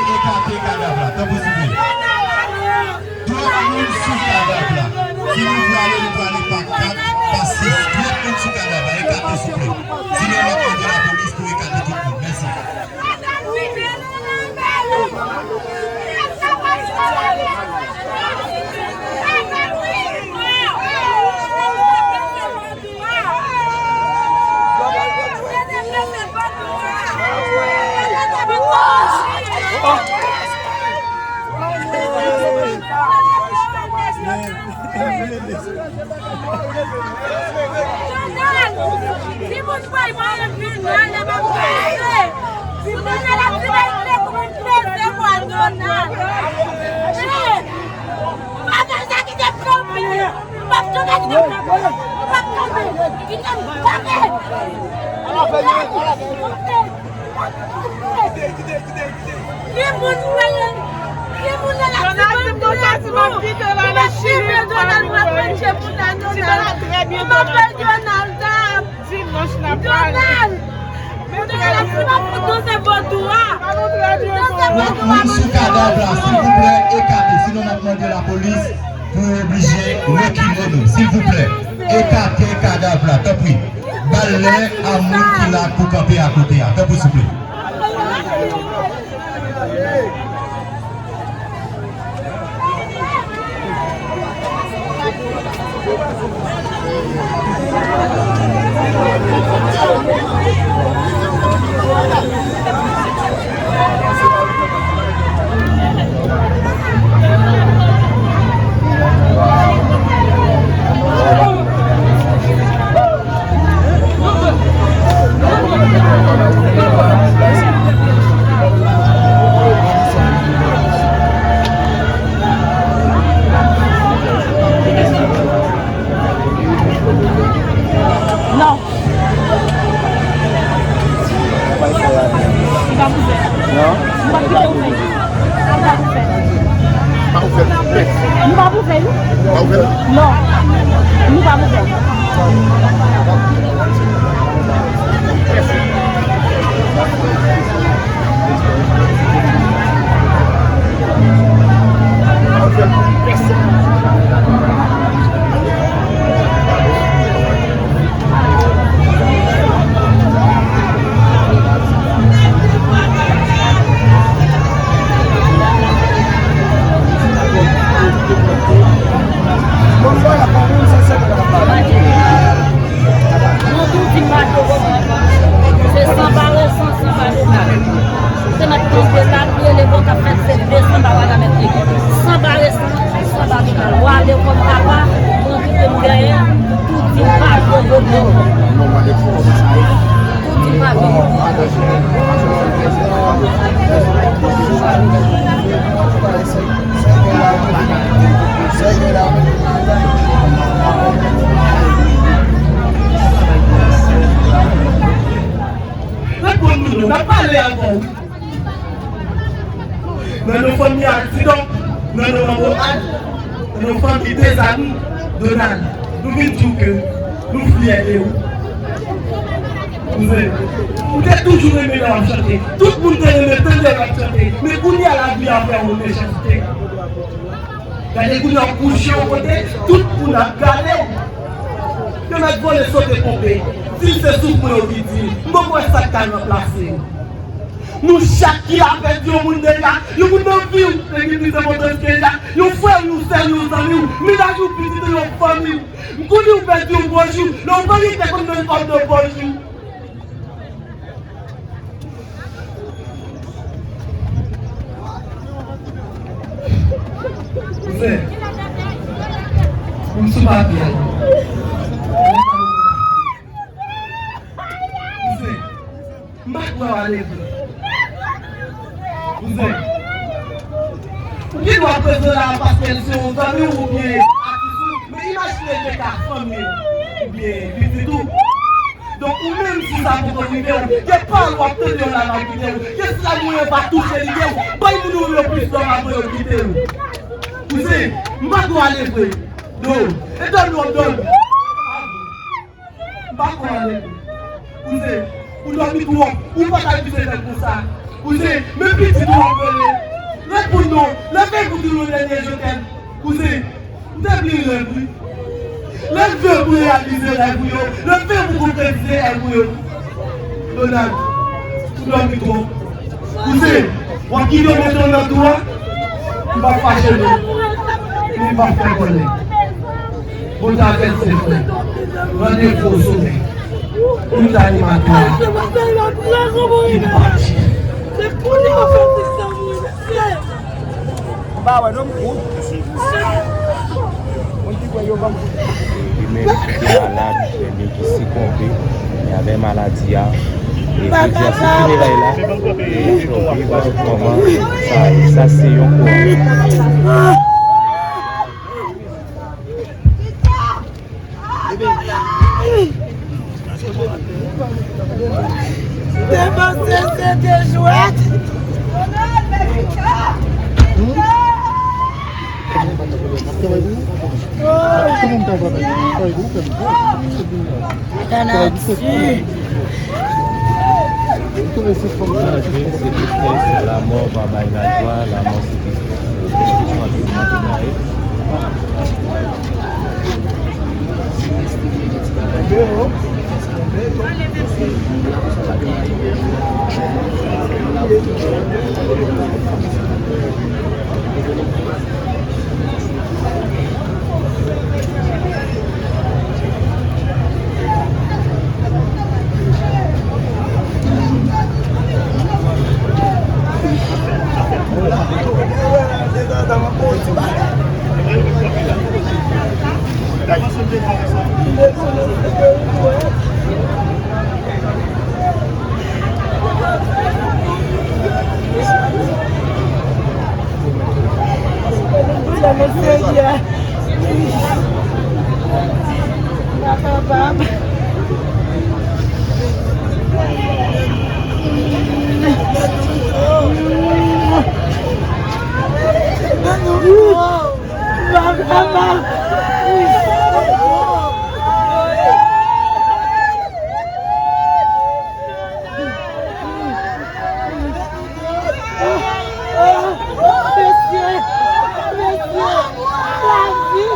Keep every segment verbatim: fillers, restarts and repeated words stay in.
Ekate kadav la, tanpri souple. Twòp moun sou kadav la. Si nou vle ale, nou pral ale pa kat, pa sis. Twòp moun sou kadav la, ekate souple. Sinon, n ap mande lapolis pou ekate tout moun. Mèsi. Ki moun mwen ye? Ki moun nan la Donald, si m konn pati, m ap kite w ale Chili, m pa vin wè w. Donald, m ap pran tchè pou la, Donald. Donald, trè byen, Donald. Donald, Donald. Dimanch n ap pale. Donald! Donald, si m ap fout nou se vodou a. Nou se vodou a, moun sou kadav la, silvouplè, ekate, sinon n ap mande lapolis pou yo oblije rekile nou. Silvouplè, ekate kadav la, tanpri. Ba lè a moun ki la pou kanpe akote a, tanpri, souple. Non. Li pa pou fè. Non? Nou pa kite ou fè. Nou pa pou fè. Nou pa pou fè, wi. Pa pou fè? Non. Nou pa pou fè. Mwen tou di pa do. Se san bare san, san bare la. Se mèt plis de la, li rele bon k ap fèt, se de san bare la mèt rele. San bare san, san bare la. Wa lekòl papa, mwen kite m dèyè, tou di pa do. Tou di pa do. Reponn nou, nou pa pale avè w. Nan yon fanmi ak Zidòk, nan yon manbo ak, nan yon fanmi dezami, Donald, nou vin di w ke nou fyè de ou. Kouzen, ou te toujou renmen lè w ap chante. Tout moun te renmen tande lè w ap chante. Men kounye a lavi a fè w mechanste. Gade kounye a w kouche yon kote, tout moun ap gade w. Yo mèt vole sote ponpe. Si se souf mwen yo ki di, m poko wè sa k ka ranplase w. Nou chak ki la pèdi yon moun deja, yon moun nan vi w, epi li se pòtans deja, yon frè w, yon sè w, yon zanmi w, mennaj ou, pitit ou, yon fanmi w. M konnen w pèdi yon bonjou, lè w pa gen kè konn nan kòb nan bonjou. Kouzen, pou m sou papye a. Kouzen, m pa kwè w ale vre. Kouzen, ou gen dwa prezan la paske l se yon zanmi w oubyen atis ou, men imajine l te ka fanmi w oubyen pitit ou. Donk, ou menm, si sa poko rive w, gen pawòl w ap tande yo la va kite w. Gen sila moun yo pa touche li, gen w bay moun yo plis dòm avan yo kite w. Kouzen, m pa kwè w ale vre. Do, e dòmi w ap dòmi. M pa kwè w ale vre. Kouzen, ou dòmi twòp, ou pa t abize fè konsa. Kouzen, men pitit ou ap rele. Sou yon dènye je t'aime, kouzen, m te bliye rèv, wi. Leve pou reyalize rèv ou yo, leve pou konkretize rèv ou yo. Donald, ou dòmi twòp. Kouzen, w ap kite yo mete w nan twou a? M p ap fache non. M p ap fè kòlè. Bondye avèti frè. Randevou o somè. Tout animatè ki pati. M pa wè non, m kou. Moun ki kwè yo ban m kou. E menm ki te malad, ebyen ki sikonbe, e avè maladi a. E jodi a se fineray la. E jodi, w ap wè kòman sa ye. Sa se yon kò. Te panse se te jwèt. Tanati. Malgre se tristès, lanmò pa bay lajwa, lanmò se tristès. Senyè, m pa kapab. M pa kapab. Mesye, mesye, lavi.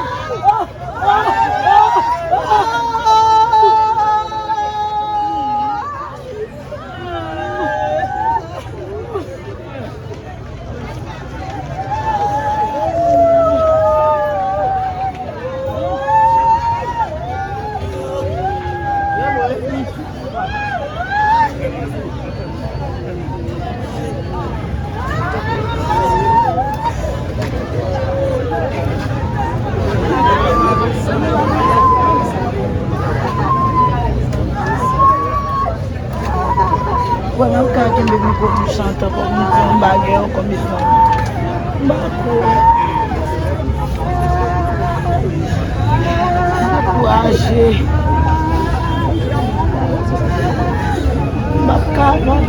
Wè, m ap ka kenbe mikwo pou m chante ankò, pou m di yon bagay ankò, mezanmi. M pa kwè. M ankouraje. M ap ka non.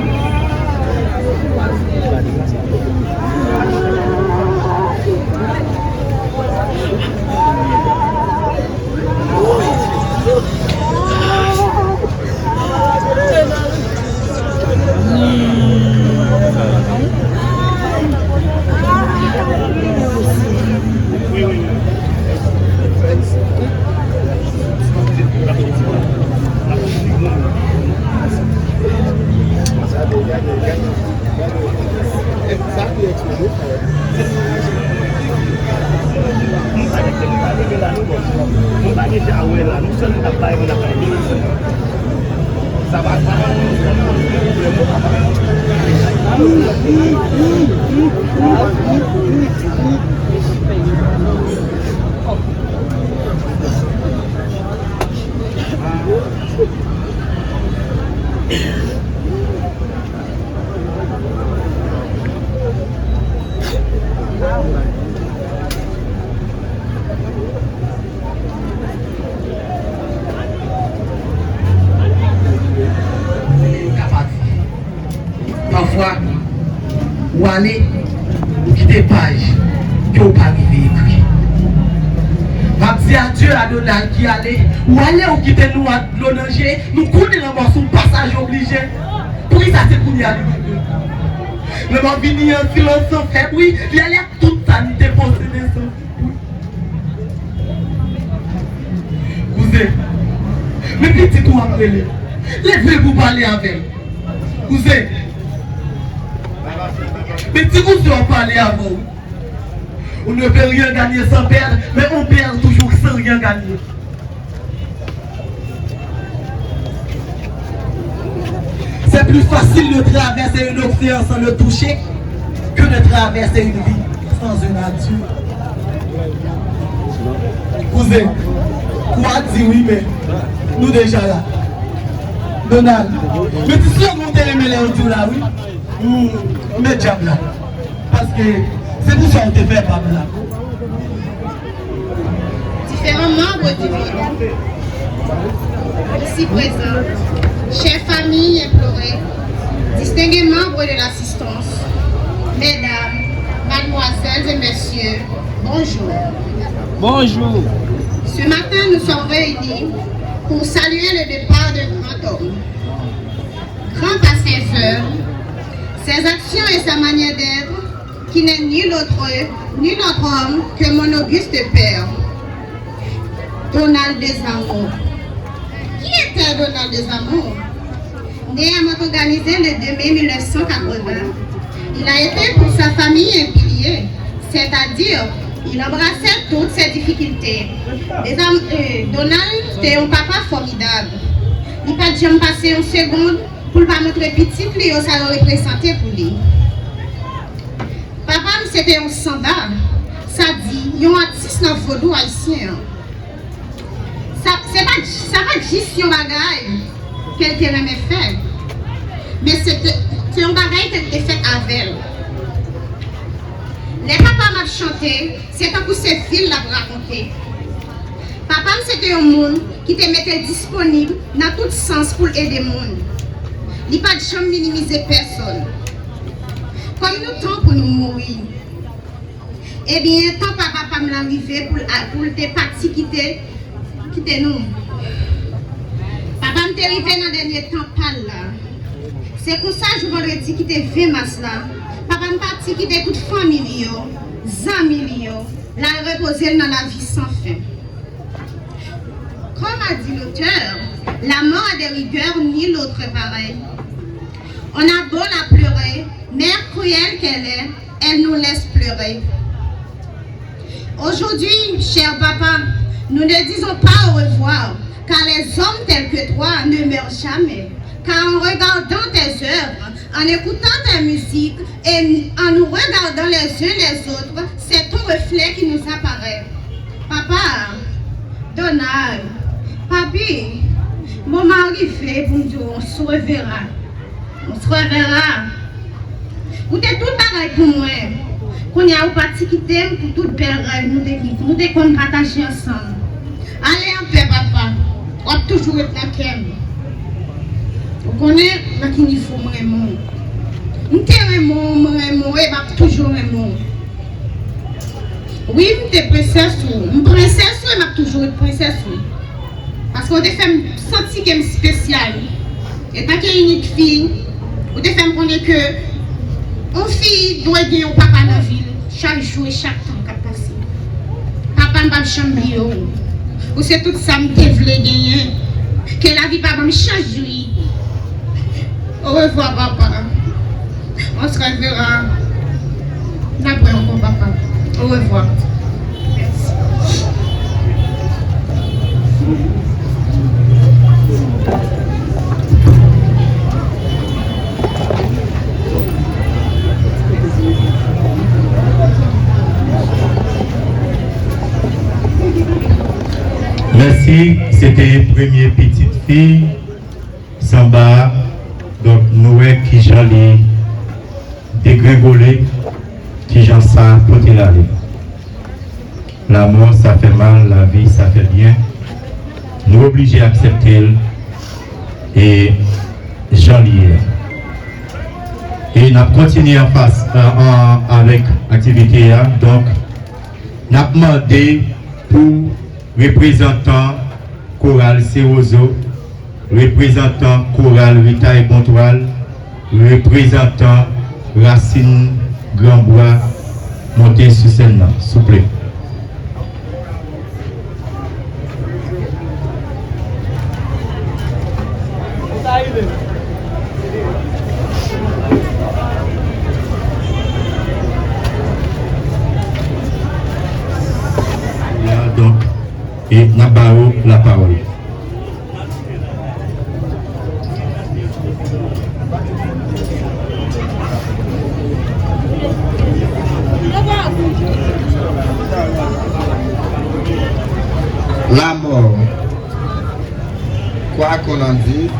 Pafwa, ou ale, ou kite paj ke w pa rive ekri. M ap di adye a Donald ki ale, ou ale, ou kite nou ak dlo nan je, nou konnen lanmò se yon pasaj oblije. Poukisa se kounye a li rive? Lanmò vini an silans san fè bri, li ale ak tout sa n te Men pitit ou ap rele. Leve pou pale avè l. Kouzen. Men ti kouzen w ap pale avè w. On ne peut rien gagner sans perdre, mais on perd toujours sans rien gagner. C'est plus facile de traverser un océan sans le toucher que de traverser une vie sans un adulte. Kouzen, kou a di wi, men nou deja la. Donald, men ti slogan ou te renmen lè yo di w la, wi. Hmm, men dyab la. Paske se pou sa ou te fè pam la. Différents membres du bureau, ici présents, chère famille implorée, distingués membres de l'assistance, mesdames, mademoiselles et messieurs, bonjour. Bonjour. Ce matin, nous sommes réunis pour saluer le départ d'un grand homme. Grand par ses œuvres, ses actions et sa manière d'être, qui n'est nul autre, nul autre homme que mon auguste père, Donald Desamours. Qui était Donald Desamours? Né à Montorganisé le deux mai mille neuf cent quatre-vingts, il a été pour sa famille un pilier, c'est-à-dire il embrassait toutes ses difficultés. Désam-, euh, Donald te yon papa fòmidab. Li pa t janm pase yon segonn pou l pa montre pitit li yo sa yo reprezante pou li. Papa m se te yon sanba, sa di yon atis nan vodou ayisyen an. Sa, se pa, sa pa t jis yon bagay ke l te renmen fè, men se te, se yon bagay ke l te fè avè l. Lè papa m ap chante, se tankou se vi l l ap rakonte. Papa m se te yon moun ki te mete l disponib nan tout sans pou l ede moun. Li pa t janm minimize pèsonn. Kòm nou tan pou nou mouri. Ebyen, tan pa papa m lan rive pou l a-, pou l te pati kite, kite nou. Papa m te rive nan dènye tan pa l la. Se konsa, jou vandredi ki te ven mas la, papa m pati kite tout fanmi li yo, zanmi li yo, l al repoze l nan lavi san fen. Comme a dit l'auteur, la mort a des rigueurs, nul autre pareil. On a beau la pleurer, mère cruelle qu'elle est, elle nous laisse pleurer. Aujourd'hui, cher papa, nous ne disons pas au revoir, car les hommes tels que toi ne meurent jamais. Car en regardant tes œuvres, en écoutant ta musique et en nous regardant les uns les autres, c'est ton reflet qui nous apparaît. Papa, Donald, papi, moman an rive pou m di w, on se reverra. On se reverra. Ou te tout bagay pou mwen. Kounye a ou pati kite m pou tout bèl rèv nou te viv. Nou te konn pataje ansanm. Ale anpè, papa. W ap toujou ret nan kè m. Ou konnen nan ki nivo m renmen w. M te renmen w, m renmen w e m ap toujou renmen w. Wi, m te prensès ou. M prensès ou e m ap toujou ret prensès ou. Paske w te fè m santi ke m espesyal. Etanke inik fi, ou te fè m konnen ke yon fi dwe gen yon papa nan vi l chak jou e chak tan k ap pase. Papa, m p ap janm bliye w. Ou se tout sa m te vle genyen. Ke lavi pa ban m chans jwi. Orevwa, papa. On se reverra. N ap wè ankò, papa. Orevwa. Mèsi. Mèsi, se te premye pitit fi Sanba a. Donk, nou wè kijan li degrengole, kijan sa pote l ale. Lanmò, sa fè mal, lavi, sa fè byen. Nou oblije aksepte l e jan li ye a. E n ap kontinye anfas, an, an, avèk aktivite a. Donk, n ap mande pou reprezantan koral Sewozo, reprezantan koral Ritay Bontwal, reprezantan Rasin Granbwa monte sou sèn nan, souple. E n ap ba yo lapawòl. La mort, quoi qu'on en dise,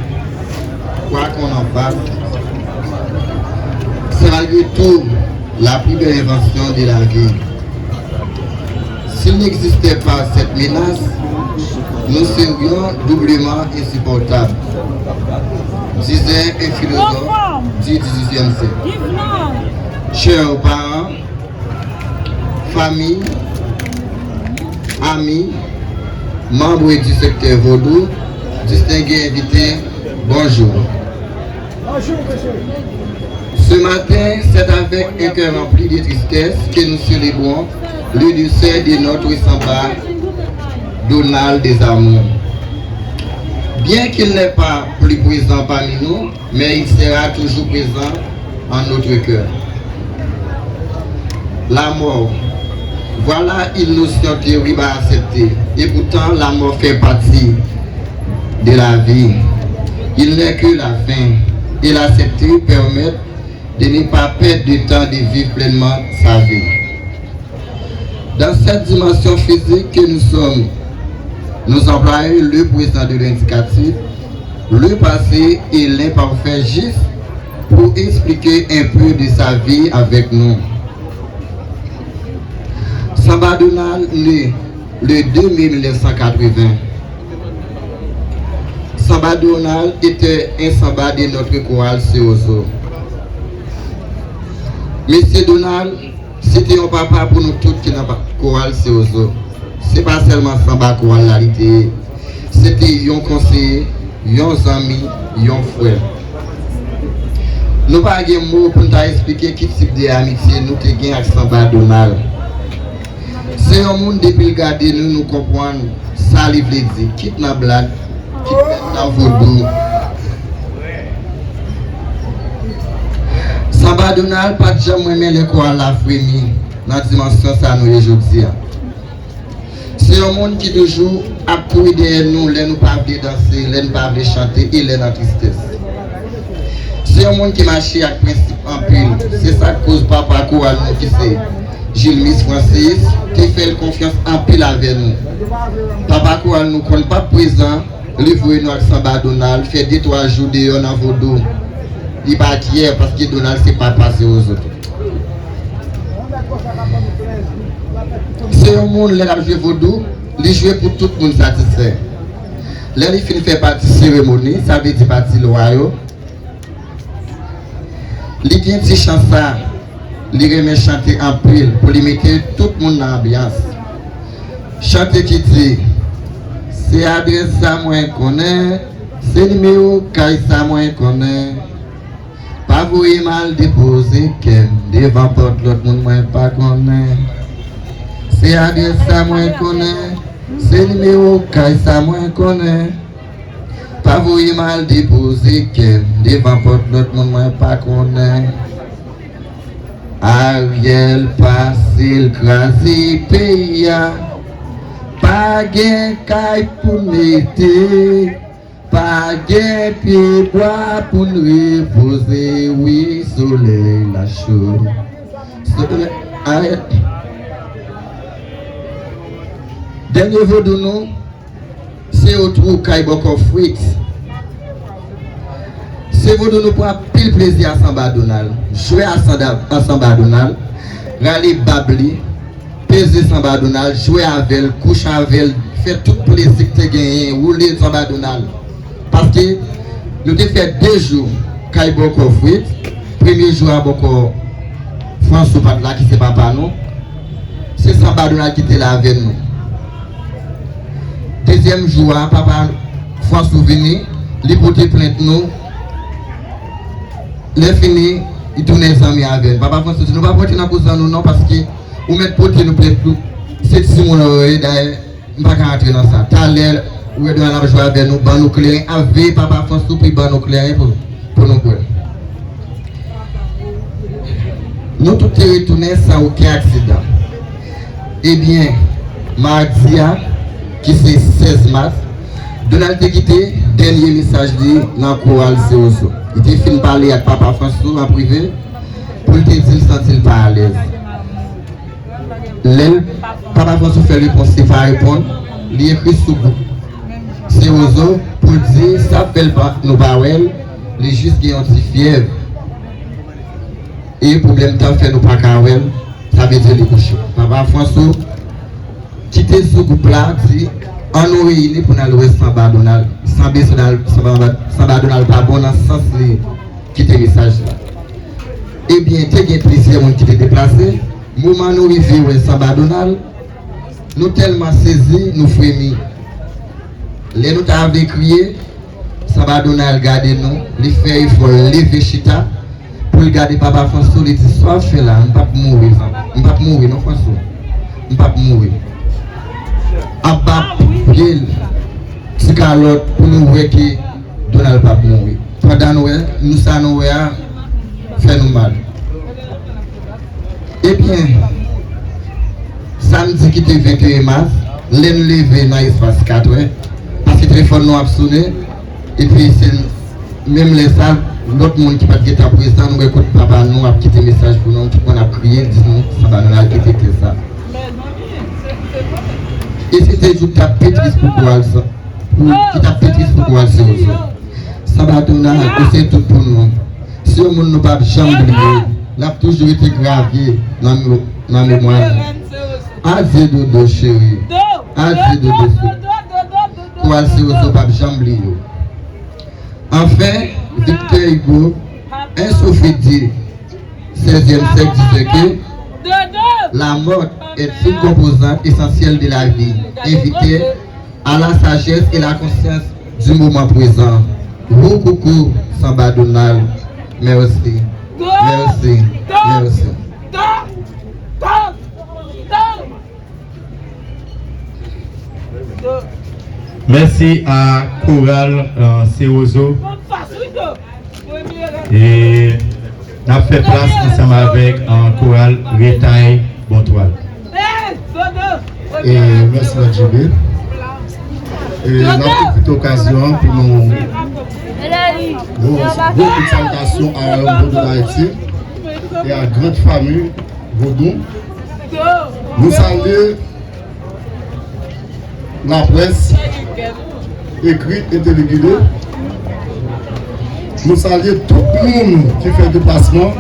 quoi qu'on en fasse, c'est malgré tout la plus belle invention de la vie. S'il n'existait pas cette menace, nous serions doublement insupportables, disait un philosophe du dix-huitième siècle. Chers parents, famille, amis, membres du secteur vaudou, distingués invités, bonjour. Ce matin, c'est avec un cœur rempli de tristesse que nous célébrons le décès de notre samba Donald Desamours. Bien qu'il n'est pas plus présent parmi nous, mais il sera toujours présent en notre cœur. La mort, voilà une notion terrible à accepter. Et pourtant, la mort fait partie de la vie. Il n'est que la fin. Et l'accepter permet de ne pas perdre de temps de vivre pleinement sa vie. Dans cette dimension physique que nous sommes, nous employons le présent de l'indicatif, le passé et l'imparfait juste pour expliquer un peu de sa vie avec nous. Samba Donald naît le deux mai mille neuf cent quatre-vingts. Samba Donald était un samba de notre chorale Sewozo. Mesye Donald, se te yon papa pou nou tout ki nan pa- chorale Sewozo. Se pa sèlman samba chorale la li te ye. Se te yon konseye, yon zanmi, yon frè. Nou pa gen mo pou n ta eksplike ki tip de amitye nou te gen ak Samba Donald. Se yon moun depi l gade nou, nou konprann sa li vle di, kit nan blag, kit menm nan vodou. Samba Donald pa t janm renmen lè kowal la fremi nan dimansyon sa nou ye jodi a. Se yon moun ki toujou ap kouri dèyè nou lè nou pa vle danse, lè nou pa vle chante e lè nan tristès. Se yon moun ki mache ak prensip anpil. Se sa k koz papa kowal nou ki se Gilmis Francis te fè l konfyans anpil avè nou. Papa kowal nou konn p ap prezan, li voye nou ak Samba Donald fè de twa jou deyò nan vodou. Li pa kyè paske Donald se papa Sewozo tou. Se yon moun lè l ap jwe vodou, li jwe pou tout moun satisfè. Lè li fin fè pati seremoni, sa vle di pati lwa yo, li gen ti chan sa, li renmen chante anpil pou li mete tout moun nan anbyans. Chante ki di, se adrès sa mwen konnen, se nimewo kay sa mwen konnen. Pa voye m al depoze kè m devan pòt lòt moun mwen pa konnen. Se adrès sa mwen konnen, se nimewo kay sa mwen konnen. Pa voye m al depoze kè m devan pòt lòt moun mwen pa konnen. Ariel pase l kraze peyi a. Pa gen kay pou mete. Pa gen pye bwa pou n repoze, wi, solèy la cho. Solèy, arèt. Dènye vodou nou, se Otwou kay bòkò Fritz. Se vodou nou pran anpil plezi a Samba Donald. Jwe a Sanda- a Samba Donald. Rale bab li. Peze Samba Donald, jwe avè l, kouche avè l, fè tout plezi k te genyen, woule Samba Donald. Paske nou te fè de jou kay bòkò Fritz, premye jou a bòkò Fransou pa t la ki se papa nou, se Samba Donald ki te la avè nou. Dezyèm jou a, papa Fransou vini, li pote plent nou, lè fini, li tounen zanmi avè n. Papa Fransou di, nou pa pote nan kouzan nou non, paske ou mèt pote nou plent tou. Se timoun yo ye, dayè, m pa ka antre nan sa. Talè, ou wè demen n ap jwe avè nou, ban nou kleren, ap veye papa Fransou pou li ban nou kleren pou, pou nou bwè. Nou tout te retounen san okenn aksidan. Ebyen, madi a, ki se sèz mas, Donald te kite dènye mesaj li nan koral Sewozo. Li te fin pale ak Papa Fwansou an prive pou l te di l santi l pa alèz. Lè l, Papa Fwansou fè repons, li pa reponn, li ekri sou gwoup Sewozo pou l di sa fè l pa, nou pa wè l, li jis gen yon ti fyèv. E pwoblèm tan fè nou pa ka wè l, sa vle di li kouche. Papa Fwansou kite sou gwoup la, di, "An nou reyini pou n al wè Sanba Donald." Sanbe Donald, Sanba, Sanba Donald pa bon nan sans li kite mesaj la. Ebyen, te gen plizyè moun ki te deplase. Moman nou rive wè Sanba Donald, nou tèlman sezi, nou fremi. Lè nou ta vle kriye, Sanba Donald gade nou, li fè efò, li leve chita pou l gade Papa Fwansou, li di, "Sa w ap fè la, m p ap mouri, zanmi. M p ap mouri non, Fwansou. M p ap mouri." Ap ba pye l ti kalòt pou nou wè ke Donald p ap mouri. Pandan nou wè, nou sa nou wè a fè nou mal. Ebyen, samdi ki te venteyen mas, lè n leve nan espas kat è, paske telefòn nou ap sonnen, epi se menm lè sa, lòt moun ki pa t gentan prezan, nou wè kote papa nou ap kite mesaj pou nou, tout moun ap kriye, di nou, "Sanba Donald kite tè sa." E se te jou k t ap pi tris pou koral sa, pou, ki t ap pi tris pou koral Sewozo. Sanba Donald, ou se tout pou nou. Se yon moun nou p ap janm bliye. L ap toujou rete grave nan, nan memwa nou. Adye Dodo cheri. Adye Dodo cheri. Koral Sewozo p ap janm bliye w. Enfin, Victor Hugo, un sophédie, seizième siècle, disait que la mort est une composante essentielle de la vie. Invité à la sagesse et la conscience du moment présent. Wou koukou, Sanba Donald. Mèsi. Mèsi. Mèsi. Mèsi a koral, euh, Sewozo. E n ap fè plas ansanm avèk, euh, koral Retay Bontwal. E mèsi, Mèt J B. E n ap pwofite okazyon an pou nou gwo, gwo kout salitasyon a Wayòm Vodou Dayiti e a Grande Famille Vodou. Nou salye laprès ekri e telegide. Nou salye tout moun ki fè deplasman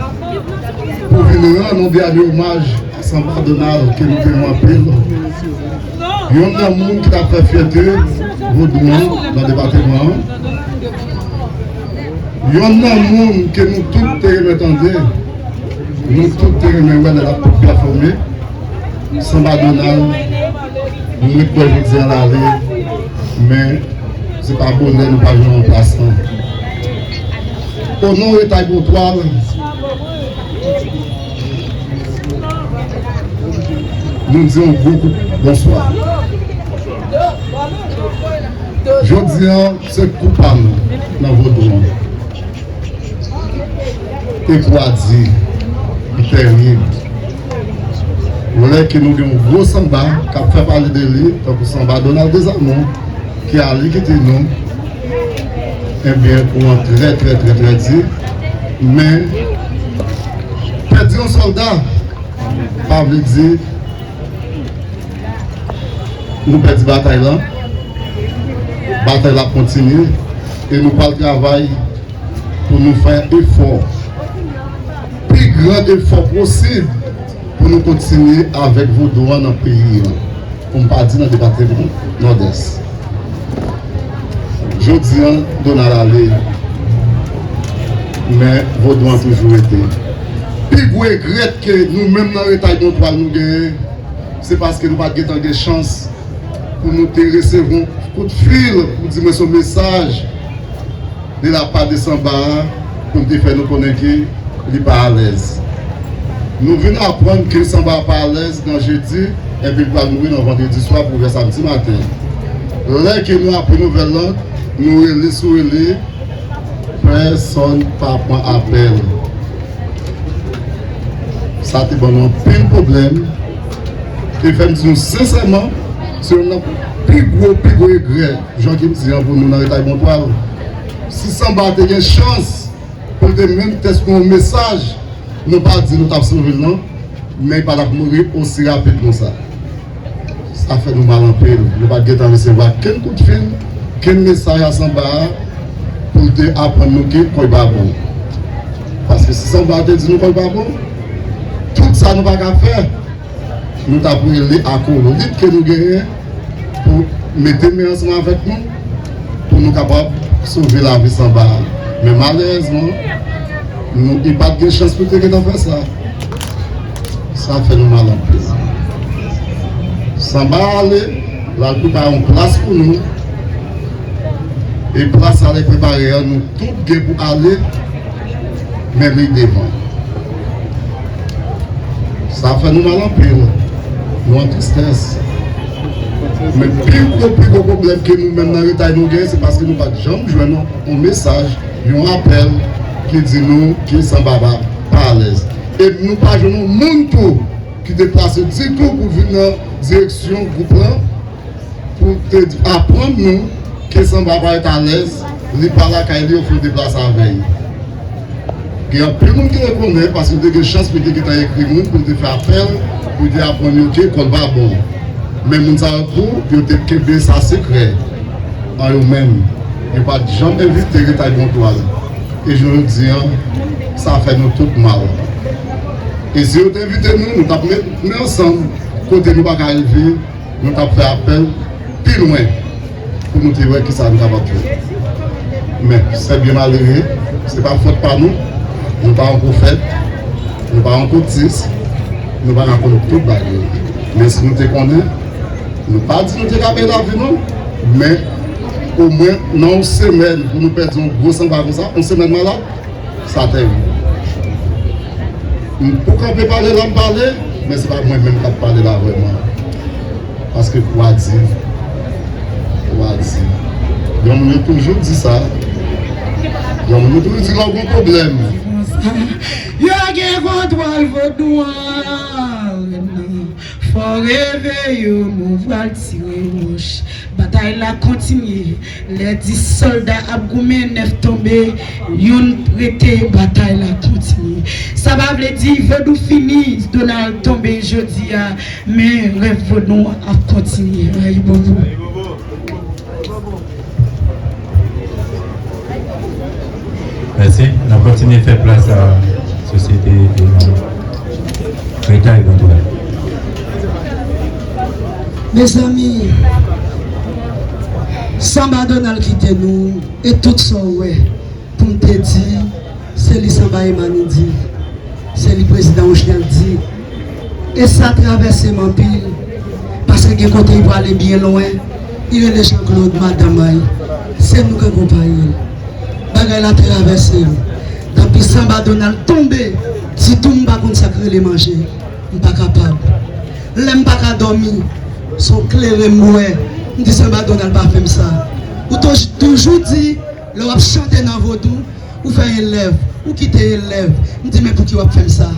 pou vin rann yon dènye omaj a Sanba Donald ke nou te renmen anpil. Youn nan moun ki t ap fè fyète vodou an nan depatman an. Youn nan moun ke nou tout te renmen tande, nou tout te renmen wè lè l ap pèfòme. Sanba Donald, nou ret kwè jodi a l ale, men se pa bonè nou pa jwenn ranplasman. O non Retay Bontwal, nou di yon gwo kout bonswa. Jodi a, se kou pa nou nan vodou an. E kou a di, li tèrib. Lè ke nou gen yon gwo sanba k ap fè pale de li, tankou sanba Donald Desamont, ki ale kite nou, ebyen, kou an trè, trè, trè, trè di. Men, pèdi yon sòlda pa vle di nou pèdi batay la. Batay la ap kontinye e nou pral travay pou nou fè efò, pi gran efò posib pou nou kontinye avèk vodou an nan peyi an, pou m pa di nan depatman Nòdès. Jodi an, Donald ale, men vodou an toujou rete. Pi gwo regrèt ke nou menm nan Retay Bontwal nou genyen, se paske nou pa t gentan gen chans pou nou te resevwa yon kout fil pou di mwen se yon mesaj de la pa de Sanba a, pou l te fè nou konnen ke li pa alèz. Nou vin aprann ke Sanba pa alèz nan jedi, epi l pral mouri nan vandredi swa pou vè samdi maten. Lè ke nou aprann nouvèl lan, nou rele sou rele, pèsonn pa pran apèl. Sa te ban nou anpil pwoblèm. E fè m di nou sensèman, se youn nan pi gwo, pi gwo regrè, jan ke m di an pou nou nan Retay Bontwal, si Sanba te gen chans pou l te menm tès nou yon mesaj, nou pa di nou t ap sove l non, men li pa t ap mouri osi rapid konsa. Sa fè nou mal anpil. Nou pa t gentan resevwa kenn kout fil, kenn mesaj a Sanba a pou l te aprann nou ke kò l pa bon. Paske si Sanba a te di nou kò l pa bon, tout sa nou pa ka fè, nou t ap rele akolit ke nou genyen pou mete men ansanm avèk nou, pou nou kapab sove lavi Sanba a. Men malerezman, nou, li pa t gen chans pou te gentan fè sa. Sa fè nou mal anpil. Sanba ale, l al prepare yon plas pou nou. E plas sa li prepare an, nou tout gen pou ale, men li devan. Sa fè nou mal anpil. Nou an tristès. Men pi gwo, pi gwo pwoblèm ke nou menm nan Retay nou gen, se paske nou pa t janm jwenn yon, yon mesaj, yon apèl ki di nou ke Sanba pa, pa alèz. E nou pa jwenn yon moun tou ki deplase ditou pou vin nan direksyon gwoup lan, pou te di, aprann nou ke Sanba pa ret alèz, li pa lakay li, yo fè l deplase avè l. Gen anpil moun ki rekonnen, paske te gen chans pou te gentan ekri moun, pou te fè apèl, pou te aprann yo ke kò l pa bon. Men moun sa yo tou, yo te kenbe sa sekrè an yo menm. Yo pa t janm envite Retay Bontwal. E jodi an, sa fè nou tout mal. E si yo te envite nou, nou t ap met men ansanm, kote nou pa ka rive, nou t ap fè apèl pi lwen pou nou te wè kisa nou kapab fè. Men, se byen malere, se pa fòt pa nou, nou pa yon pwofèt, nou pa yon koutis, nou pa ka konn tout bagay. Men si nou te konnen, nou pa di nou te ka pèdi lavi nou, men omwen nan yon semèn pou nou pèdi yon gwo Sanba konsa, yon semèn malad, sa tèrib. M pou kanpe pale la, m pale, men se pa mwen menm k ap pale la vrèman. Paske pou a di, pou a di. Granmoun yo toujou di sa. Granmoun yo toujou di lè w gen pwoblèm. Yo gen kontwòl vodou an. Fò reve yo, mou vwal tire wòch. Batay la kontinye. Lè dis sòlda ap goumen, nèf tonbe, youn rete, batay la kontinye. Sa pa vle di vodou fini, Donald tonbe jodi a, men rèv vodou ap kontinye. Ayibobo. Mèsi. N ap kontinye fè plas a sosyete e Retay Bontwal. Mezanmi, Sanba Donald kite nou, e tout sa w wè, pou m te di, se li Sanba Emani di. Se li prezidan Ochnèl di. E sa travèse m anpil, paske gen kote li prale byen lwen, li rele Jean Claude, madanm mwen, se nou k akonpaye l. Bagay la travèse m. Tanpi Sanba Donald tonbe, ditou m pa konn sa k rele manje. M pa kapab. Lè m pa ka dòmi, se yon kleren m wè. M di Sanba Donald pa fè m sa. Ou toj-, toujou di, lè w ap chante nan vodou, ou fè elèv, ou kite elèv. M di, men pouki w ap fè m sa?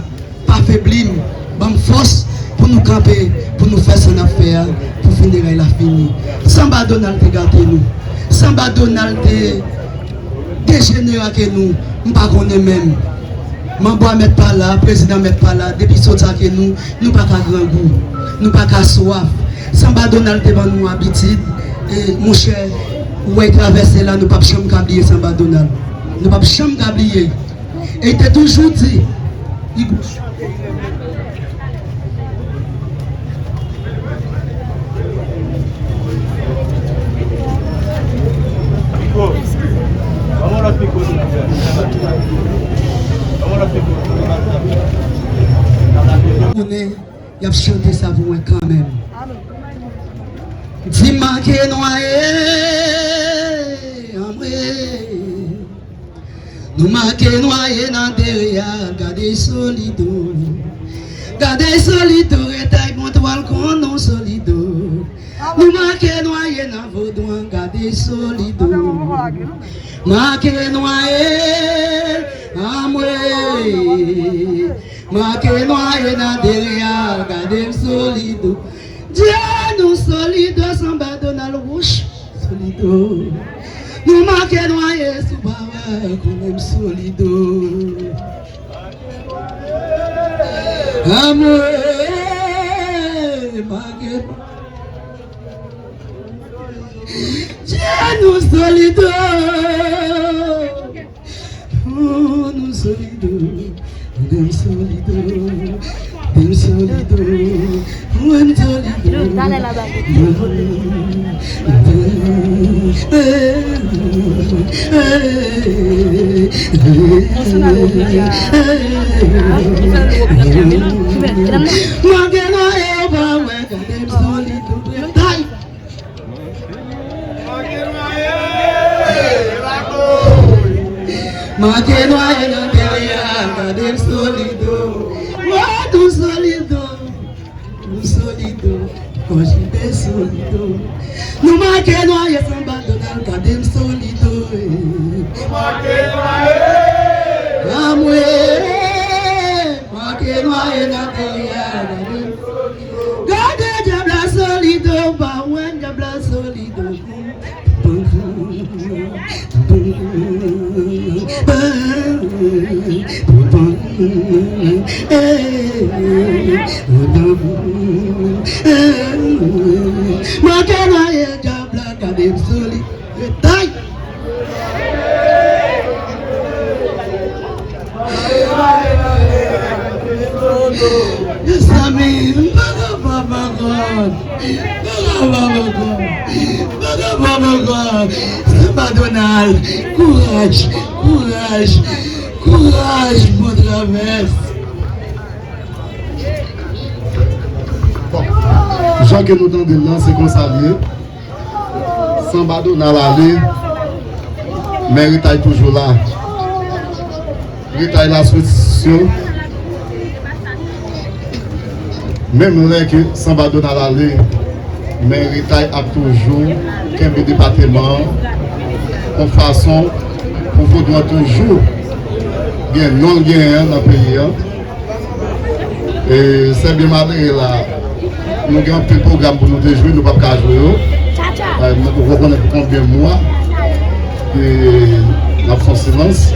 Pa febli m, ban m fòs pou nou kanpe, pou nou fè sa n ap fè a, pou fineray la fini. Sanba Donald te gate nou. Sanba Donald te dejenere ake nou, m pa konnen menm. Manbo a mèt pa la, prezidan mèt pa la, depi sòti ake nou, nou pa ka grangou, nou pa ka swaf. Sanba Donald te ban nou abitid, e monchè, ou wè travèse la, nou p ap janm ka bliye Sanba Donald. Nou p ap janm ka bliye. E li te toujou di, li konnen y ap chante sa pou mwen kanmenm. Di make nwaye, anmwe. Nou make nwaye nan dere a, gade Solido. Gade Solido, Retay Bontwal konn non Solido. Nou make nwaye nan vodou an, gade Solido. Make nwaye, anmwe. Make nwaye nan dere a, gade Solido. Dye nou Solido, Sanba Donald. Solido. Nou make nwaye sou pawè, konnen m solido. Amwe, make. Dye nou solido. Oh, nou solido, dem solido, dem solido, mwen solido. Mwen gen lwa e pa mwen, dem solido. Make nwaye nan tè a, gade m solido. Wè nou solido. Nou solido. Kòjide solido. Nou make nwaye Sanba Donald, gade m solido. Make nwaye. Amwe. Make nwaye nan tè a, gade m solido. Gade dyab la solido, pa wè dyab la solido. Make nwaye dyab la, gade m soli. Detay. Mezanmi, m pa kapab ankò. M pa kapab ankò. M pa kapab ankò. Sanba Donald, kouraj, kouraj, kouraj, bon travès. Bon, jan ke nou tande l lan, se konsa l ye. Sanba Donald ale, men Ritay toujou la. Ritay la sou sou. Menm lè ke Sanba Donald ale, men Ritay ap toujou kenbe depatman an yon fason pou Vodou an toujou gen non l genyen an nan peyi an. E, se byen malere la, nou gen anpil pwogram pou nou te jwe, nou p ap ka jwe yo. E, nou rekonnen pou konbyen mwa e, n ap fè silans.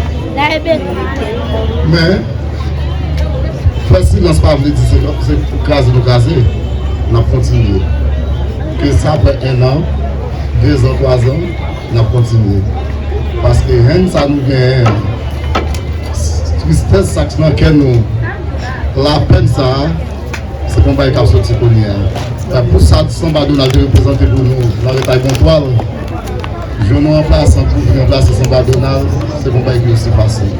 Men, fè silans pa vle di se, se kraze nou kraze. N ap kontinye. Ke sa fè en an, de zan, twa zan, n ap kontinye. Paske henn sa nou genyen, tristès sa k nan kè nou, lapèn sa a, se pa yon bagay k ap soti kounye a. E pou sa Sanba Donald te reprezante pou nou nan Ritay Bontwal, jwenn yon ranplasan pou vin ranplase Sanba Donald, se pa yon bagay ki osi fasil.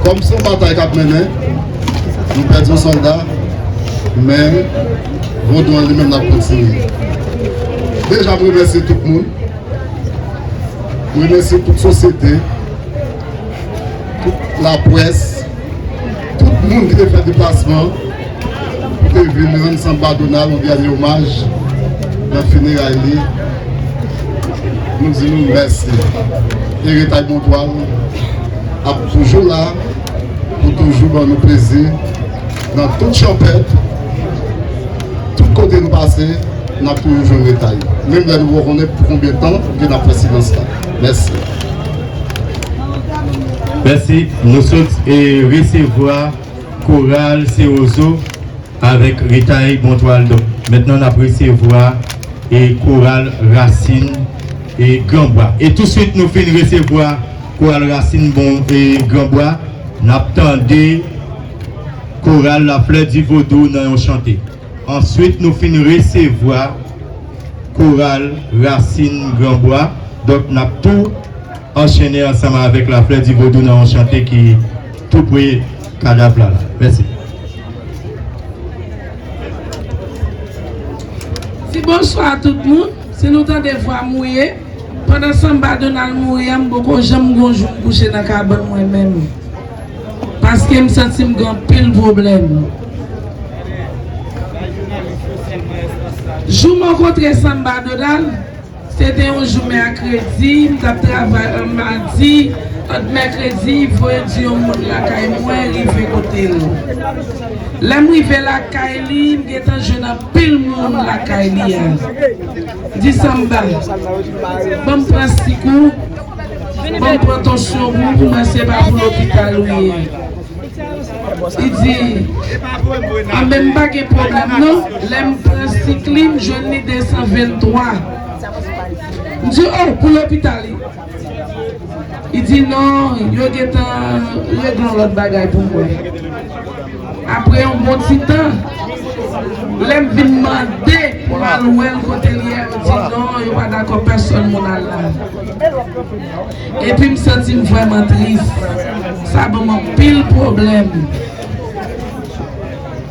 Kòm se yon batay k ap mennen, nou pèdi yon sòlda, men Vodou an li menm l ap kontinye. Deja, m remèsye tout moun. M remèsye tout sosyete, tout laprès, tout moun ki te fè deplasman pou te vin rann Sanba Donald yon dènye omaj nan fineray li. Nou di nou mèsi. E Ritay Bontwal ap toujou la pou toujou ban nou plezi nan tout chanpèt, tout kote nou pase, n ap toujou jwenn Ritay. Menm lè nou pa konnen pou konbyen tan ke n ap fè silans la. Mèsi. Mèsi. Nou sot e resevwa koral Sewozo avèk Ritay Bontwal. Donk, mentnan n ap resevwa e koral Rasin e Granbwa. E touswit nou fin resevwa koral Rasin bon e Granbwa, n ap tande koral Laflè di Vodou nan yon chante. Answit, nou fin resevwa koral Rasin Granbwa. Donk, n ap tou anchennen ansanm avèk Laflè di Vodou nan yon chante ki tou pre kadav la la. Mèsi. Di bonswa a tout moun. Si nou tande vwa m mouye, pandan Sanba Donald mouri a, m poko janm gon jou m kouche nan kabann mwen menm. Paske m santi m gen anpil pwoblèm. Jou m rankontre Sanba Donald, se te yon jou mèkredi, m t ap travay an madi, Ant mèkredi, voye di yon moun lakay mwen rive kote l. Lè m rive lakay li, m gentan jwenn anpil moun lakay li a. Di Sanba, ban m pran sik ou, ban m pran tansyon pou ou, pou mwen se pa pou lopital ou ye. Li di, anben m pa gen pwoblèm non, lè m pran sik li, m jwenn li de san venntwa. M di, oh, pou lopital li. Li di non, yo gentan regle yon lòt bagay pou mwen. Apre yon bon ti tan, lè m vin mande pou m al wè l kote l ye, yo di non, yo pa dakò pèsonn moun al la. Epi m santi m vrèman tris. Sa ban m anpil pwoblèm.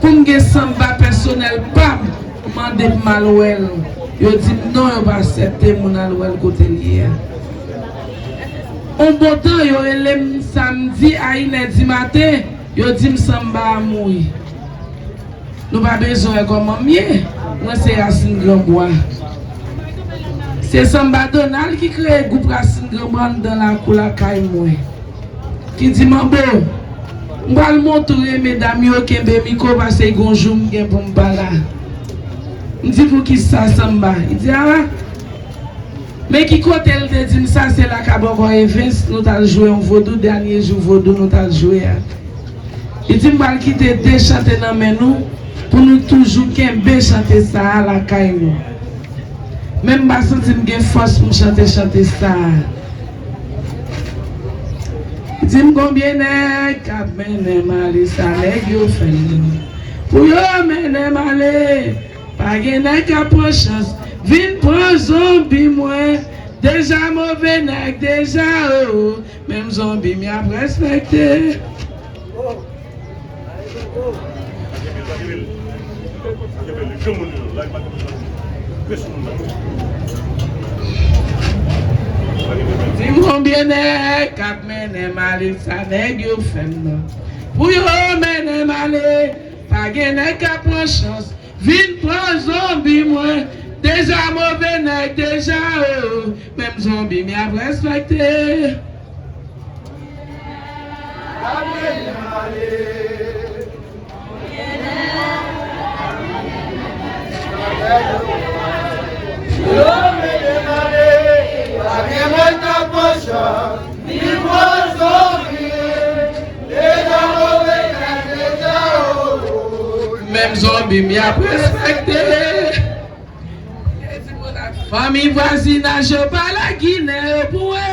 Pou m gen Sanba pèsonèl pa m, mande pou m al wè l. Yo di m non, yo pa aksepte moun al wè l kote l ye a. On bon tan, yo rele m samdi a inè di maten, yo di m Sanba a mouri. Nou pa bezwen wè kòman m ye. Mwen se Rasin Granbwa. Se Sanba Donald ki kreye gwoup Rasin Granbwa anndan lakou lakay mwen. Ki di, Manbo, m pral montre medam yo kenbe mikwo paske gon jou m gen pou m pa la. M di, poukisa Sanba? Li di, a, men ki kote l te di m sa, se la Kabòkò Evens, nou t al jwe yon vodou, dènye jou vodou nou t al jwe a. Li di, m pral kite de chante nan men nou, pou nou toujou kenbe chante sa a lakay nou. Men m pa santi m gen fòs pou m chante chante sa a. Di m konbyen nèg k ap mennen m ale, sa nèg yo fè m. Pou yo mennen m ale, pa gen nèg k ap pran chans. Vin pran zonbi mwen, deja move nèg, deja, oh, menm zonbi m y ap respekte. Di m konbyen nèg k ap mennen m ale, sa nèg yo fè m nan. Pou yo mennen m ale, pa gen nèg k ap pran chans. Vin pran zonbi mwen, deja move nèg, deja, oh, menm zonbi m y ap respekte. Menm zonbi m y ap respekte. Fanmi vwazinaj yo pa la Ginen yo pou wè.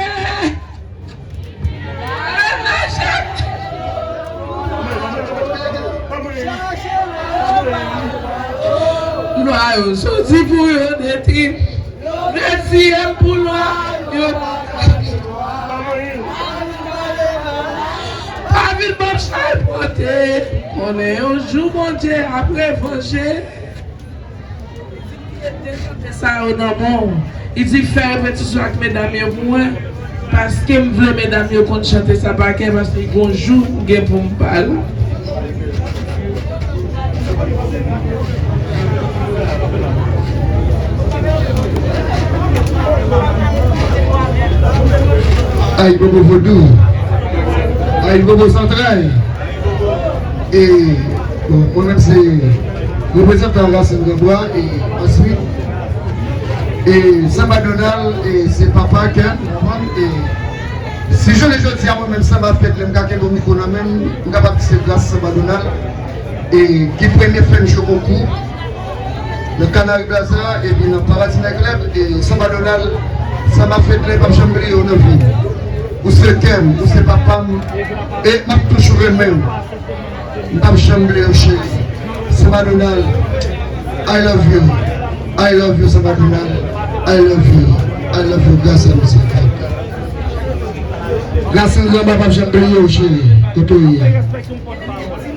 Lwa yo soti pou yo detwi. Retire m pou lwa yo. Pa vin ban m chay pote. Konnen yon jou Bondye ap revanje. Sa yo nan men w. Li di fè repetisyon ak medam yo pou mwen, paske m vle medam yo konn chante sa pa kè, paske gon jou m gen pou m pa la. Ayibobo vodou, ayibobo zantray. E, bon, mwen menm se reprezantan Rasin Granbwa, e answit, e Sanba Donald, e se papa Ken, konprann, e si jounen jodi a, mwen menm Sanba fèt, lè m ka kenbe yon mikwo nan men m, m kapab di se gras Sanba Donald, e ki premye fè m jwe konkou nan Kanari Plaza, epi nan Paradis Night Club, e Sanba Donald, Sanba fèt la, m p ap janm bliye w nan vi m. Ou se kè m, ou se papa m, e m ap toujou renmen w. M p ap janm bliye w, cheri. Sanba Donald, I love you. I love you, Sanba Donald. I love you. I love you, gras a nou. Rasin Granbwa p ap janm bliye w, cheri. Kote w ye a?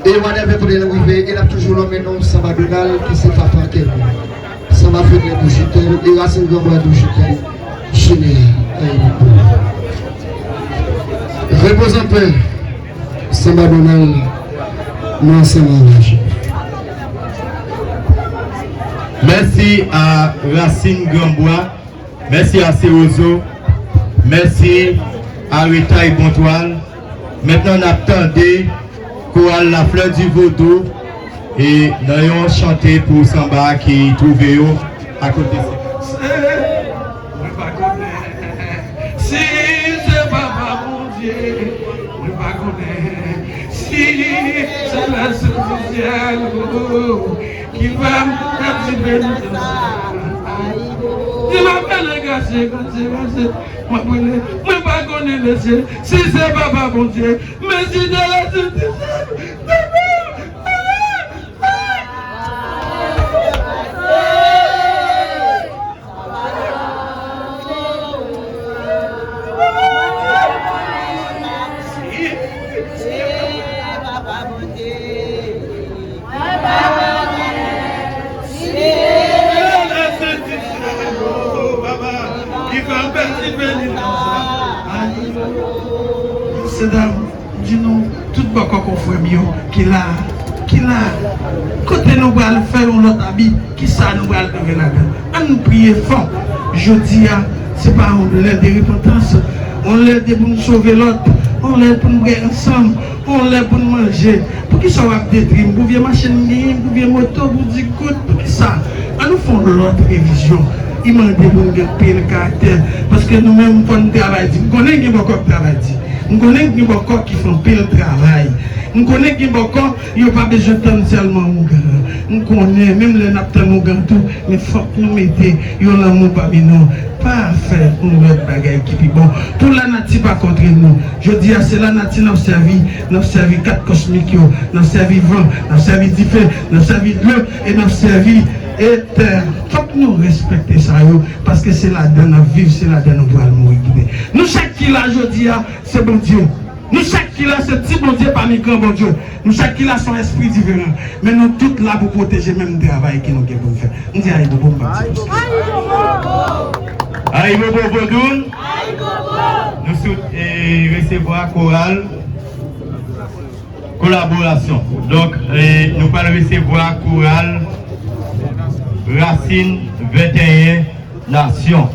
E whatever kote nou rive, e n ap toujou nonmen non Sanba Donald, ki se papa kè nou. Sanba fèt la pou Jitèl, e Rasin Granbwa pou Jitèl. Chimè, ayibobo. Repoze anpè, Sanba Donald, nou ansanm avè w. Mèsi a Rasin Granbwa. Mèsi a Sewozo. Mèsi Aretay Bontwal. Mentnan n ap tande koral La Fleur du Vodou e nan yon chante pou sanba ki twouve yo akote. Mwen pa konnen si se papa Bondye, mwen pa konnen si se lespirityèl ki fè m kaptive nan sa. Di m ap rele gratye, gratye, gratye. Mwen prele, mwen pa konnen mesye, si se papa Bondye, men si de la senti. Mesye dam, di nou, tout bòkò konfrè m yo ki la, ki la, kote nou pral fè yon lòt abi, kisa nou pral rive ladan? Ann priye fò. Jodi a, se pa yon lè de repantans, yon lè de pou n sove lòt, yon lè pou n bwè ansanm, yon lè pou n manje. Poukisa w ap detwi m? Pou vye machin m genyen, pou vye moto, pou di goud, poukisa? Ann nou fè yon lòt revizyon. Li mande pou n gen anpil karaktè, paske nou menm fò n travay di. M konnen gen bòkò k travay di. M konnen gen bòkò ki fè anpil travay. M konnen gen bòkò, yo pa bezwen tann sèlman ougan. M konnen, menm lè n ap tann ougan tou, men fòk nou mete yon lanmou pami nou. Pa fè yon lòt bagay ki pi bon. Pou lanati pa kontre nou. Jodi a, se lanati n ap sèvi. N ap sèvi kat kosmik yo. N ap sèvi van. N ap sèvi dife. N ap sèvi dlo. E n ap sèvi, e tè. Fòk nou respekte sa yo. Paske se ladan n ap viv. Se ladan nou pral mouri. Kite. Nou chak ki la jodi a, se Bondye. Nou chak ki la, se ti Bondye pami gran Bondye. Nou chak ki la, se yon espri diferan. Men nou tout la pou pwoteje menm travay ke nou gen pou n fè. M di ayibobo, m p ap di plis. Ayibobo Vodoun. Nou sou, e, resevwa koral kolaborasyon. Donk, e, nou pral resevwa koral Rasin venteyen Nasyon.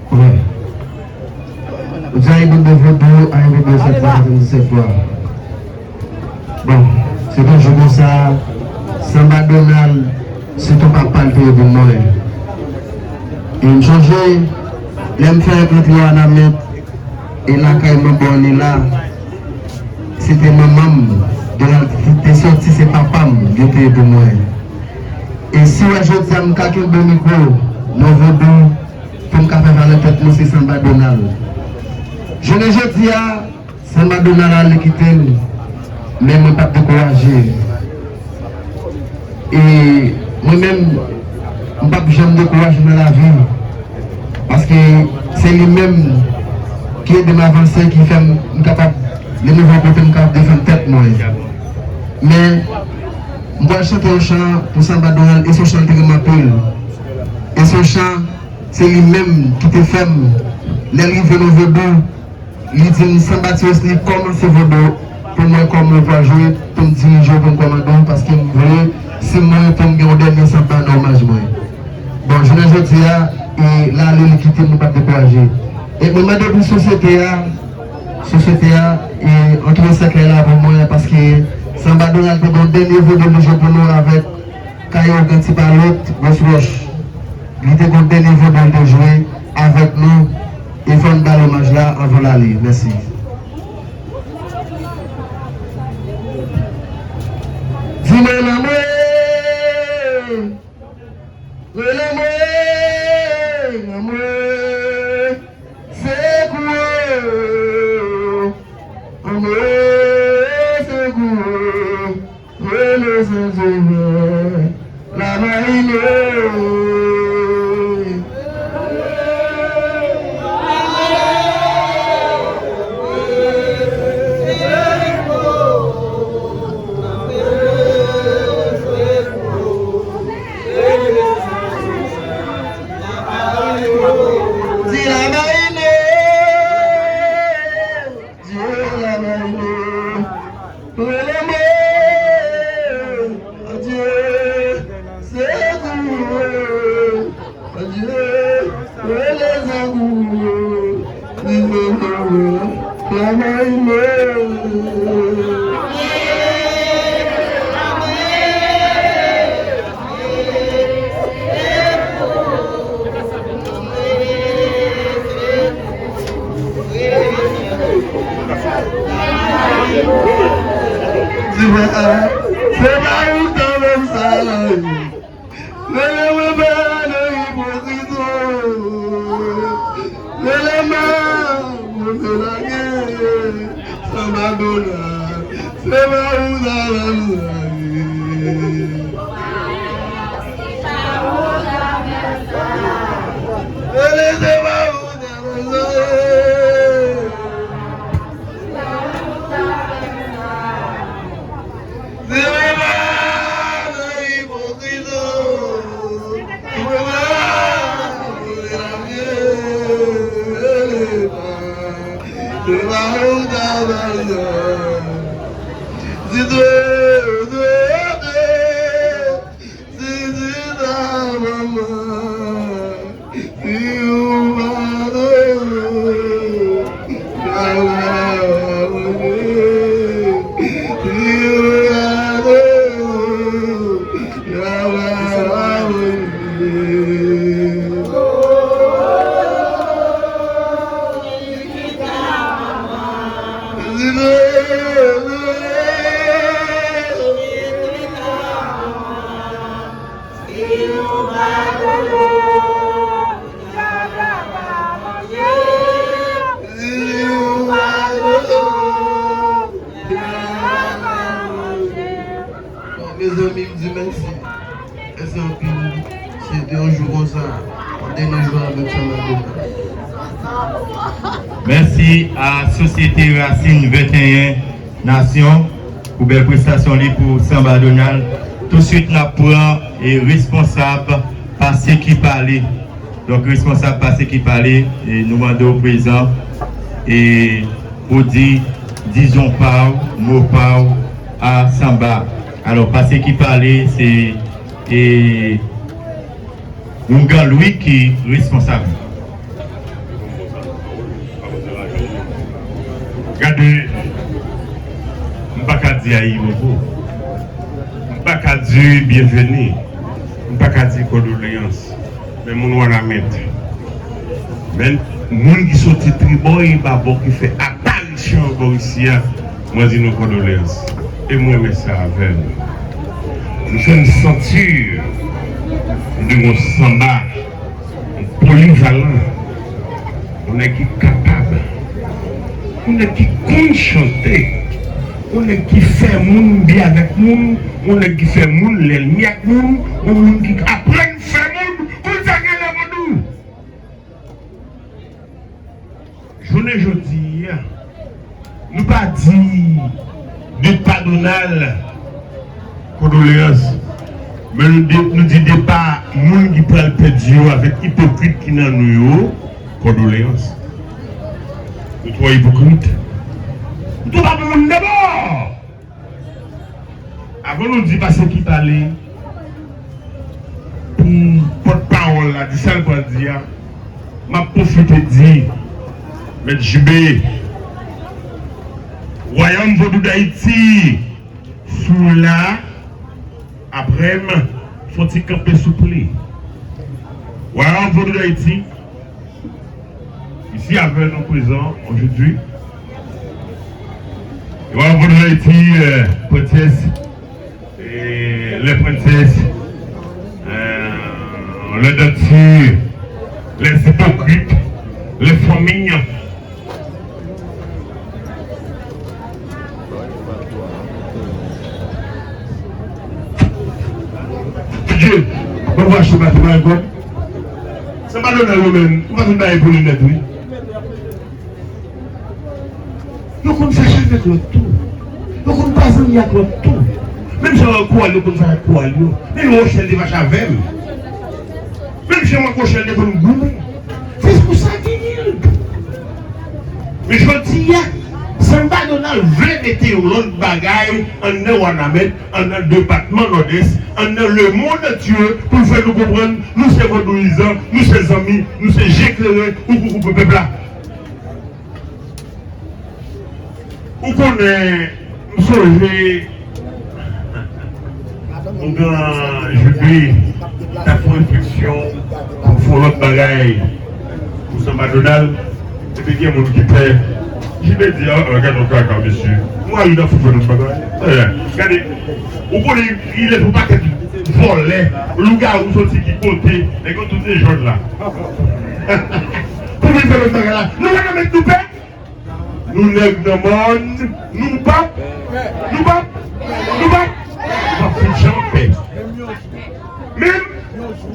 Wi. Ou di ayibobo Vodou, ayibobo sèt san katrevendisev vwa. Bon, se toujou konsa, Sanba Donald, se tou papa l te ye pou mwen. E m sonje, lè m fè rantre Wanament, e lakay manbo an la, se te manman m, Donald te, te soti, se papa m, yo te ye pou mwen. E si w wè jodi a m ka kenbe mikwo, non Vodou, pou m ka fè valè tèt mwen, se Sanba Donald. Jounen jodi a, Sanba Donald ale kite m, men mwen p ap dekouraje. E mwen menm, m p ap janm dekouraje nan lavi. Paske se li menm ki ede m avanse, ki fè m, m kapab, li move kote m kapab defann tèt mwen. Men, m pral chante yon chan pou Sanba Donald, e se yon chan l te renmen anpil. E se yon chan, se li menm ki te fè m, lè l rive nan Vodou, li di m, Sanba Ti Wesly, kòmanse Vodou pou mwen, kòman w pral jwe, pou m dirije w, pou m kòmande w, paske m vle, si m mouri, pou m gen yon dènye sanba nan omaj mwen. Bon, jounen jodi a, e, l ale, li kite m, nou p ap dekouraje. E mwen mande pou sosyete a, sosyete a, e, antre sèkèy la pou mwen, paske Sanba Donald te gen yon dènye Vodou li jwe pou nou avèk Kayo Ganti Palot, Gros Roch. Li te gen yon dènye Vodou li te jwe avèk nou, e fò n ba l omaj la anvan l ale. Mèsi. Di mwen lanmou, mwen lanmou, lanmou, se kou, lanmou, se kou. Rele Zanzè, Lamarine. Di Lamarine. Dye la bay nou. Rele mwen, Bondye, sekou mwen. Se pa ou k ta fè sa. Rele mwen pa nan ipokrit ou. Rele m pa pou te lage. Sanba Dona. Se pa ou ta fè sa. Rele se pa ou ta fè sa. Bon, mezanmi, m di mèsi. Mèsi anpil. Se te yon jou konsa. Yon dènye jou avèk Sanba Dona. Mèsi a Sosyete Rasin venteyen Nasyon pou bèl prestasyon li pou Sanba Donald. Tousuit n ap pran e responsab Pase ki pale. Donk responsab Pase ki pale, e nou mande w prezan e pou di dizon pa w, mo pa w a Sanba. Alò Pase ki pale se e Oungan Louis ki responsab. Gade, m pa ka di ayibobo. M pa ka di byenveni. M pa ka di kondoleyans. Men moun Wanament. Men moun ki soti tribò e babò ki fè aparisyon bò isi a, mwen di nou kondoleyans. E m renmen sa avè nou. Nou fè n santi nou de yon sanba. Polivalan, yon nèg ki kapab, yon nèg ki konn chante, yon nèg ki fè moun byen avèk moun, yon nèg ki fè moun lènmi ak moun, yon moun ki aprann fè moun konn sa k rele vodou. Jounen jodi a, nou pa di depa Donald, kondoleyans. Men nou di, nou di depa moun ki pral pèdi yo avèk ipokrit ki nan nou yo, kondoleyans. Nou twò ipokrit. Nou twò pa bon moun dabò. Avan nou di Pase ki pale, pou pòtpawòl la di sa l pral di a, m ap pwofite di, Mèt Jibe, Wayòm Vodou Dayiti, si w la, apre m, fè yon ti kanpe souple. Wayòm Vodou Dayiti, isi avè nou prezan ojodwi. Wayòm Vodou Dayiti, euh, prensès, euh, les princesses, euh, les danseurs, les hypocrites, les familles. Dye, mwen vwa chou pati mwen ankò. Sa pa Donald ou menm, ou pa fin bay pou li nèt wi. Yo konn fache avèk lòt tou. Yo konn pa zanmi ak lòt tou. Menm jan Kowal yo konn fache ak Kowal yo. Menm Rochèl te fache avè m. Menm jan mwen ak Rochèl te konn goumen. Se pou sa genyen l. Men jodi a, Sanba Donald vle mete yon lòt bagay anndan Wanament, anndan depatman Nòdès, anndan lemonn antye pou l fè nou konprann nou se vodouyizan, nou se zanmi, nou se je klere, ou pou koupe pèp la. Ou konnen, m sonje, Oungan Jibe t ap fè refleksyon pou fè yon lòt bagay pou Sanba Donald, epi gen moun ki pè. Ki te di, ah, ah, gade yon kaka, mesye. Mwen, li nan fout fè tout bagay. Eh, gade, ou konnen, li leve yon pakèt vòlè, lougawou soti ki kote, nèg yo tout se jòn la. Pou vin fè lòt bagay la. Nou pa ka mèt nou pè. Nou nèg nan mòn, nou p ap, nou p ap, nou p ap, nou p ap fout janm pè. Menm,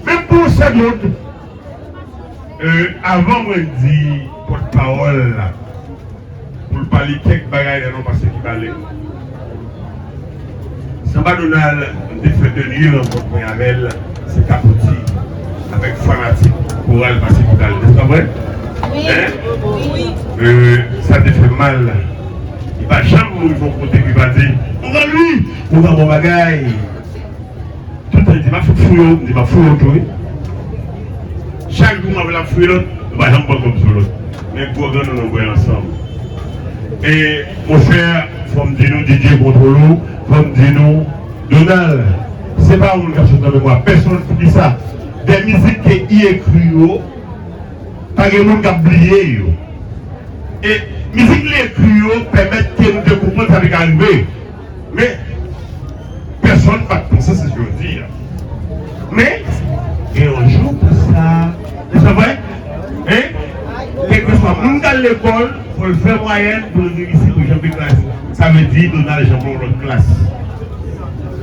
menm pou yon segond. Euh, avan mwen di pòtpawòl la, pou l pale kèk bagay la non, paske ki pale. Sanba Donald, m te fè dènye rankont mwen avè l, se Kapoti, avèk fanatik koral paske ki pale. Nèspa vre? Wi. Hein? Wi. Euh, sa te fè m mal. Li pa janm mouri yon kote ki pa di, Ogan Lwi, ou pa bon bagay. Tout tan li di, "M ap fout fouye w," m di, "M ap fouye w tou, wi." Chak jou m ap, l ap fouye lòt, nou pa janm pran kòb sou lòt. Men gwo gran nou, nou bwè ansanm. E, monchè, fò m di nou, D J kontwole w, fò m di nou, Donald, se pa yon moun k ap sot nan memwa pèsonn, poukisa? De mizik ke li ekri yo, pa gen moun k ap bliye yo. E mizik li ekri yo pèmèt ke nou te konprann sa te ka rive. Men, pèsonn pa t panse se jodi a. Men, gen yon jou pou sa. Nèspa vre? Hein? Kèlkeswa moun k al lekòl, fò l fè mwayèn pou l reyisi pou janbe klas. Sa vle di Donald janbe yon lòt klas.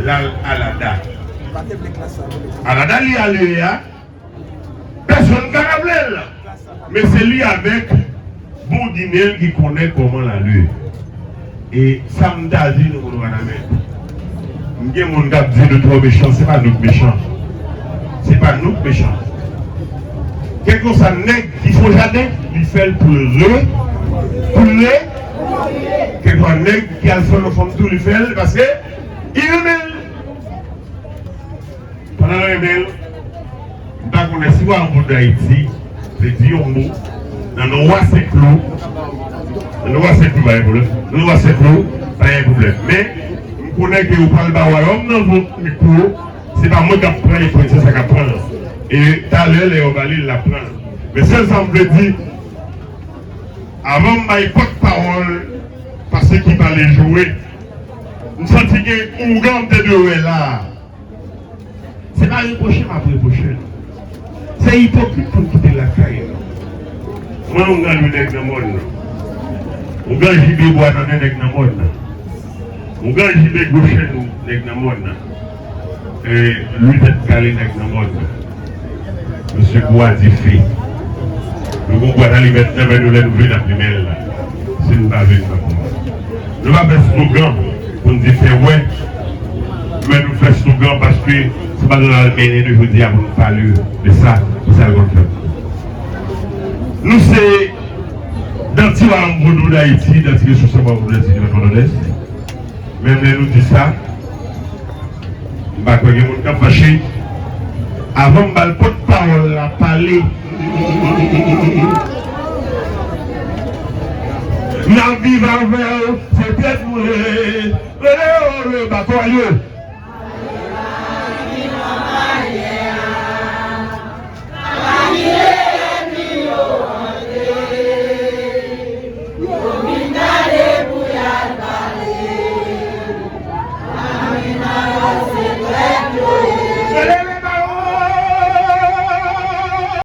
L al Alada. Alada li ale a, pèsonn pa raple l. Men se li avèk bon Ginen ki konnen kòman l ale. E sa m ta di nou, moun Wanament. M gen moun k ap di nou twò mechan, se pa nou k mechan. Se pa nou k mechan. Kèlkeswa nèg ki fè yon jaden, li fè l pou l re, pou l re. Kèlkeswa nèg ki al fè yon fanm tou, li fè l paske li renmen l. Pandan l renmen l, m pa konnen si w a yon bout Dayiti, vle di yon mo, nan non Wa Senklou, nan non Wa Senklou, pa gen pwoblèm. Nan non Wa Senklou, pa gen pwoblèm. Men, m konnen ke ou pral ba Wayòm nan vant mikwo, se pa mwen k ap pran l, e Prensès la k ap pran l. E talè, lè yo ba li, l ap pran l. Men sèl sa m vle di, avan m bay pòtpawòl, paske ki pale joure, m santi gen ougan m te dwe wè la a. Se pa repwoche m ap repwoche l. Se ipokrit pou n kite lakay nou. Mwen, Ougan Lwi nèg nan mòn nan. Ougan Jibe Bwa Tannen nèg nan mòn nan. Ougan Jibe Gwo Chèn nèg nan mòn nan. E Lwi Tèt Kale nèg nan mòn nan. Mesye Gwo a dife. Nou gon bwat alimèt nan men nou lè nou vle n ap limen l la. Si nou pa vle nou pa pran. Nou pa fè slogan pou n di fè wè, men nou fè slogan paske se pa nou al mennen nou jodi a pou nou pale de sa, pou sa l konn fèt. Nou se danti Wayòm Vodou Dayiti, danti Resous Anba Vodou Dayiti Depatman Nòdès. Menm lè nou di sa, m pa kwè gen moun k ap fache. Avan m ba l pòtpawòl la pale, n ap viv avè w, se tèt nou ye. Rele yo, rele yo, ba kò yo.